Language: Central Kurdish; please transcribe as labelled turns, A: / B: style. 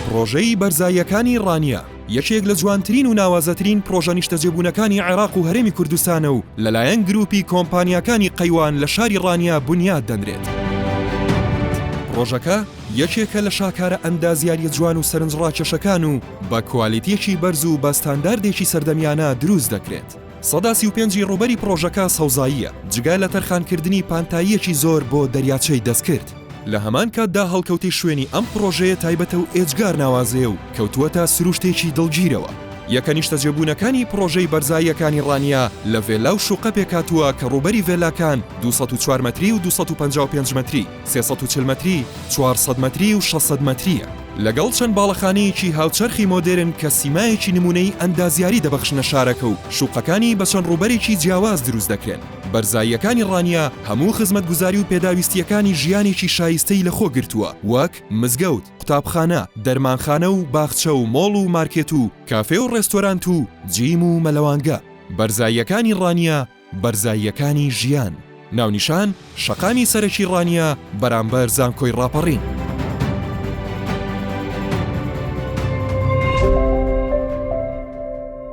A: پڕۆژەی بەرزاییەکانی ڕانیە یەکێک لە جوانترین و ناوازەترین پڕۆژە نیشتەجێبوونەکانی عێراق و هەرێمی کوردستانە و لەلایەن گرووپی کۆمپانیاکانی قەیوان لە شاری ڕانیە بونیاد دەنرێت. پڕۆژەکە یەکێکە لە شاکارە ئەندازیارییە جوان و سەرنجڕاکێشەکان و بە کوالیتییەکی بەرز و بە ستانداردێکی سەردەمیانە دروست دەکرێت. 35% ی ڕووبەری پڕۆژەکە سەوزاییە، جگە لە تەرخانکردنی پانتاییەکی زۆر بۆ دەریاچەی دەستکرد. لە هەمان کاتدا هەڵکەوتەی شوێنی ئەم پڕۆژەیە تایبەتە و ئێجگار ناوازەیە و کەوتووەتە سروشتێکی دڵگیرەوە. یەکە نیشتەجێبوونەکانی پڕۆژەی بەرزاییەکانی ڕانیە لە ڤێلا و شوقە پێکهاتووە کە ڕووبەری ڤێلاکان 204 مەتری و 255 مەتری، 340 مەتری، 400 مەتری و 600 مەترییە. لەگەڵ چەند باڵەخانەیەکی هاوچەرخی مۆدێرن کە سیمایەکی نموونەیی ئەندازیاری دەبەخشنە شارەکە و شوقەکانی بە چەند ڕووبەرێکی جیاواز دروست دەکرێن. بەرزاییەکانی ڕانیە هەموو خزمەتگوزاری و پێداویستییەکانی ژیانێکی شایستەی لەخۆ گرتووە وەک، مزگەوت، قوتابخانە، دەرمانخانە و باخچە و مۆڵ و مارکێت و کافێ و ڕێستۆرانت و جیم و مەلەوانگە. بەرزاییەکانی ڕانیە بەرزاییەکانی ژیان. ناونیشان، شەقامی سەرەکی ڕانیە بەرامبەر زانکۆی ڕاپەڕین.